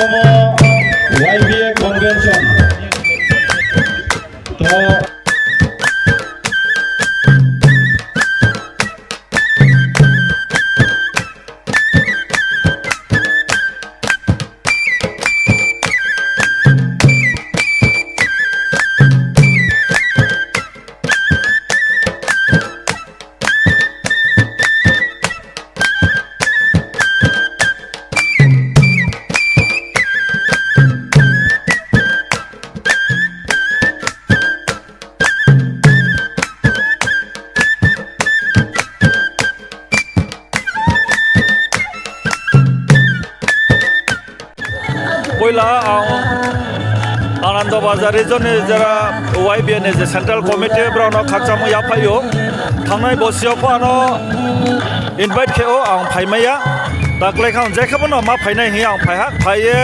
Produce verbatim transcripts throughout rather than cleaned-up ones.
Y B A convention. To Puila ang Anando Bazar region ni jera Y B A ni je central committee borok no khakchangma yaphaio. Thangnai bosio pho ano invite khe o, ang phaimaya. Taklai kha ang jekhe bono ma phainai hi ang phaiha. Phaiye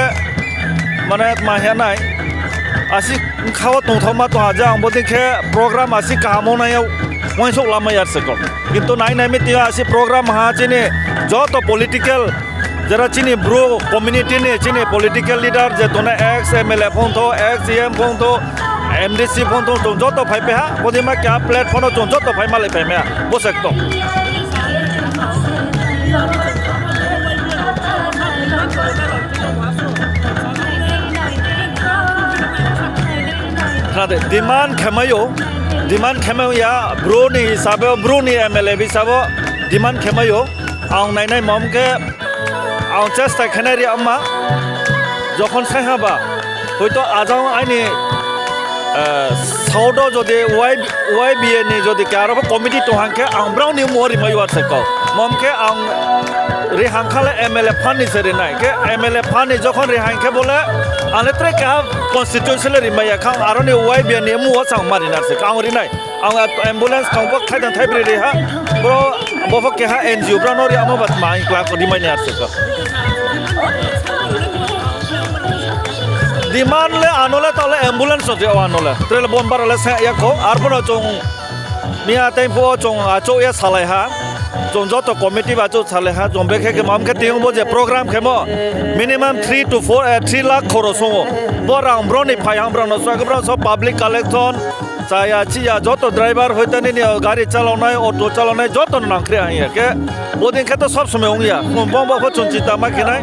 mane ma hiya nai. Asi khao tongthokma tongha je ang bodin khe program asi kaham wngnai uansuk lamai arsiko. Kintu nai nai miti asi program ha chini joto political jera chini bru community ni chini political leader je tona ex M L A phongtho, ex E M phongtho, M D C phongtho, chwng joto phai peha, bodima kya platform o chwng joto phai malai phai maya. Bosek to. Khade, demand khemayo, demand khemayo ya, bru ni hisabe, bru ni M L A hisabe, demand khemayo. Ang nainai mom khe, ang chesta khenai ri amma, jokhon sai haba, hoito ajang aini, eh, saudo jodi Y, Y B A ni jodi ke aro committee tong hang khe, ang brao ni mo ri mayo ar se ko. Mom khe ang ri hang kha le M L A phan ni se ri nai. Khe M L A phan ni jokhon ri hang khe bole, ang le tre keha constituency le ri maya kha, aro ni Y B A ni mo chang ma ri nar se ka, ang ri nai. Ang ambulance thang bo khai thang thai bri ri ha. Bro, bo pho keha N G O brao no ri ama bat ma ang kla ko ri mai ni ar se ka. Demand le ano le tole ambulance no je ano le. Tre le bombar le sa ya ko. Ar bono chong miya tei pho chong achok ya salai ha. Chong joto committee ba achok salai ha. Chong bekhe ke mam khe tiyong bo je program khemo. Minimum three to four, eh, three lakh khoro songo. Bo rang bro ni phai ham bro no swag bro so public collection. Chaya chiya joto driver hoita nini gari chalonai, auto chalonai joto no nangkhre hanya khe. Bodin khe to sob somoi wngya. Bong bong bo chwng chita ma khinai.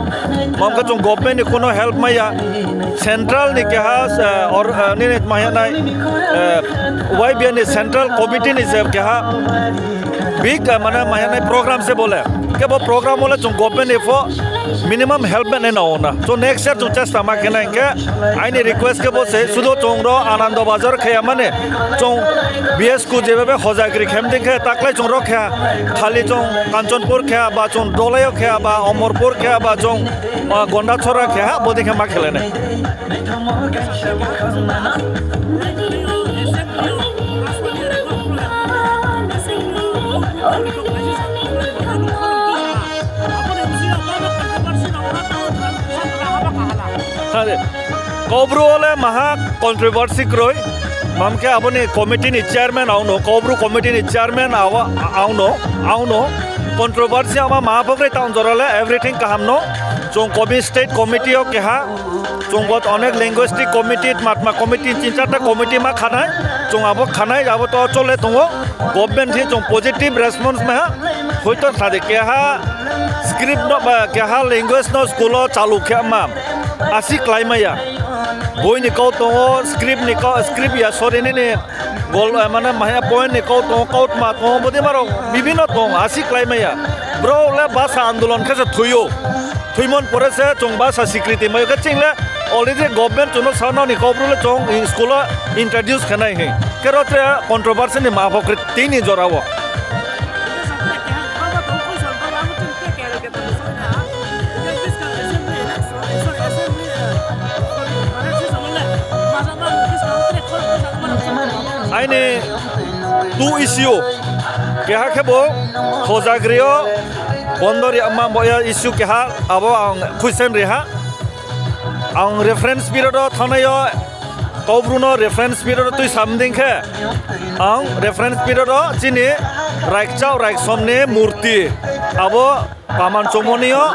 Mom khe chwng government ni kuno help maya. Central ni keha, eh, or, eh, nini maya nai, eh, Y B A ni central committee ni je keha big, eh, mane maya nai program se bole. Kebo program ole chwng government ni pho minimum help mane na ona. So next year chwng chesta ma khe na hinkhe aini request kebo se sudo chwng ro Anando Bazar khaya mane chwng B S ku jebe be hojagri khem ding khe taklai chwng ro khe khali chwng Kanchanpur khe ba chwng Dolayo khe ba Omorpur khe ba chwng, ah, Gondachora khe ha bodi khe ma khele nai. Hade, Kaubru ole maha controversy kroi, mamke aboni committee ni chairman auno, Kaubru committee ni chairman awa, auno, auno controversy ama maha pokre town jorale everything kaham no, chwng komi state committee o keha, Chwng bo onek linguistic committee, matma committee, tin charta committee ma khanai. Chwng abo khanai, abo to chole tongo. Government hi chwng positive response ma ha. Hoito sadi keha script no ba keha language no school o chalu khe ma. Asi klai maya. Boi ni kau tongo, script ni kau, script ya, sorry, nini Gol, eh, mane, maha point ni kau tongo, kautma tongo, bodi maro bibino tongo, asi klai maya. Bro le basa andolon khe se thuio. Thuimon pore se chwng basa sikriti mayo khe chwng le already government chwngno sanani kau bro le chwng school o introduce khanai he. Kero tre controversy ni ma pho kre tini jora o. Aini two issue, keha khe bo hojagrio bondo ri ma boya issue keha abo ang question riha. Ang reference period o thangnai o Kaubru no reference period o twi samding khe ang reference period o chini Raikchao Raiksom ni murti abo Paman Chongmoni o,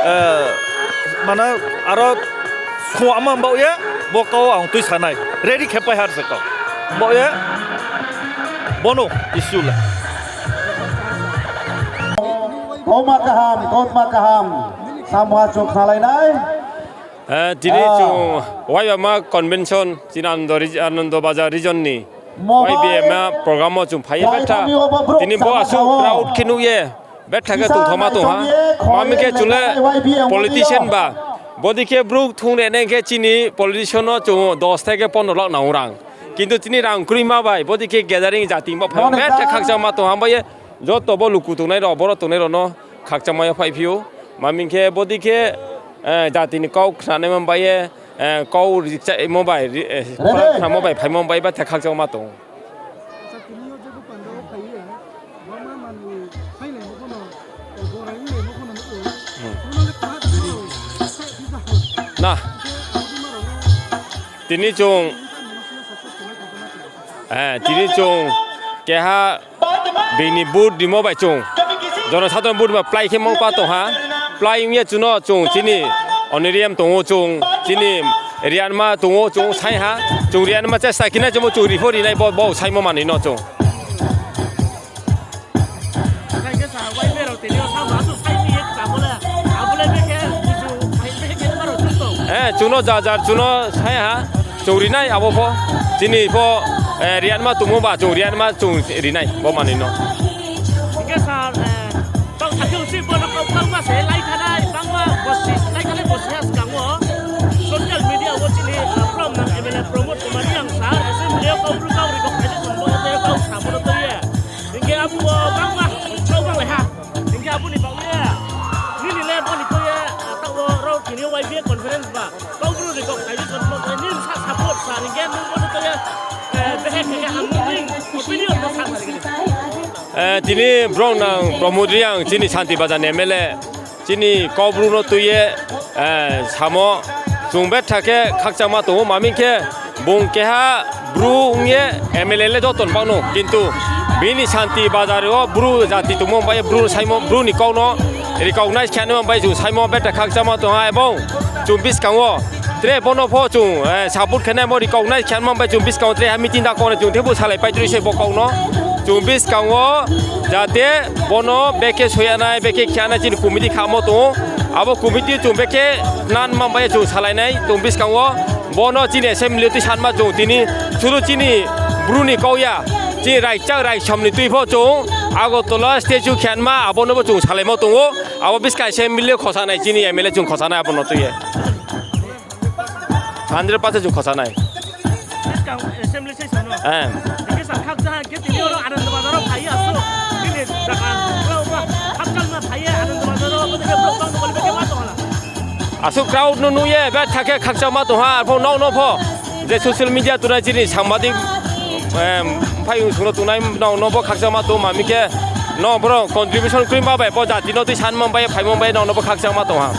eh, Mane aro khwama bauye bo kau ang twi sanai. Ready khe pai har se kau. Bauye bono issue le. Koma kaham, kotma kaham. Samwa chuk khnalainai. Eh, tini Ah. Chung Waibama Convention, chini Anando reg-, Anando Bazar region ni Mobile Y B M A program o chung phai Bai betha. Thani obo bro Tini bo sama asuk sao. Crowd khe nukye. Betha khe Kisa tongthoma nai tongha. Tongye, Mami khe khoi chule nai Y B M politician audio. Ba. Bodi khe bro thung rene khe chini politician no chung dos theke pondro lakh nang rang. Kintu chini rang kwrwi ma bai. Bodi khe gathering jati ma phai. Noni Betha ta- khakchang ma tongha. Hambai joto bo luku tongnai rok, borok tongnai rok no khakchang ma phai phio. Mami khe bodi khe, eh, jati ni kok khna nai ma bai. Eh, kau rijak imo bai, ri-, eh, Ready? Khamo bai, phaimo bai, ba thek khakchangma tong. Acha, tini o jebo pandao phaiya, bama manwi phailaimo kheno, borai wnglaimo kheno nugo. Hmm. Kheno le kha tongma rwi, sa twi jahai. Na. Khe ang twi ma rwno. Tini chung, eh, tini chung keha Bini vote rimo bai chung. Jono sadharon vote rimo plai khe mokpa tongha. Plai wngya chuno chung chini honorarium tongo chung. Chini rianma tongo chung sai ha. Chung rianma chesta kina chemo chung ripho rinai bo, bo saimo manwi no chung. Eh, chuno jar jar chuno sai ha. Chung rinai abo pho. Chini pho, eh, rianma tumo ba chung rianma chung rinai bo manwi no. Hingke sir, eh, tong thakhe usi bono kok bangma se lai khanai, bangma bosi, lai khanai bosi has kango. Social media o chini, eh, from nang M L A Pramod Kumar Reang sir, assembly o kok bru kok rikok khaide sumbo o tei kok sabono toye. Hingke abo bangma kok bang lai ha. Hingke aboni bagwi nini le boni toye, ah, tabo rok tini Y B A conference ba. Kok bru ni kok kaiwi kon mo nini sa support sa hingke nung bono toye, eh, behek hingke hamung ring opinion no sa sa ring. Eh, tini brong nang Pramod Reang chini Santi Bazar ni M L A chini kok bru no tuye, eh, samo chung betha khe khakchangma tongo maming khe. Bung keha bru wngye M L A le joto ni bagno, kintu bini Santi Bazar o bru jati tongmo bai bru saimo bru ni kok no recognize khe nw bai chung saimo beta khakchangma tong ha ebong chung biskango tre bono pho chung, eh, support khe nai mo recognize khe nw bai chung biskango tre ha meeting da kone chung thebo salai pai tre se bo kok no chung biskango jate bono beke soyanai beke khanai chini committee khamo tongo abo committee chung beke nan ma bai chung salai nai chung biskango. Bono chini assembly twi sanma chung tini suru chini bruni kok ya. Chini raijak raisom ni twi pho chung Agartala statue khenma abono bo chung salaimo tongo. Abo bwskang assembly khosanai chini M L A chung khosanai abono twi. Hundred percent chung khosanai. Bwskang assembly session no. Eh. Hingke sa khakchang hingke tini oro Anand Bazar o phai aswk. Bini jaga khakchang ma phai Anand Bazar o, bwskang bwskang bwskang ma tongla. Aswk crowd no nuye, betha khe khakchangma tongha, arpho nok no pho. Je social media tunai chini sangbadik, em, phai wng sungno tunai nok no bo khakchangma tong mami khe no boro contribution kwrwi ma bai, bo jati no twi san ma bai, phai ma bai nok no bo khakchangma tongha.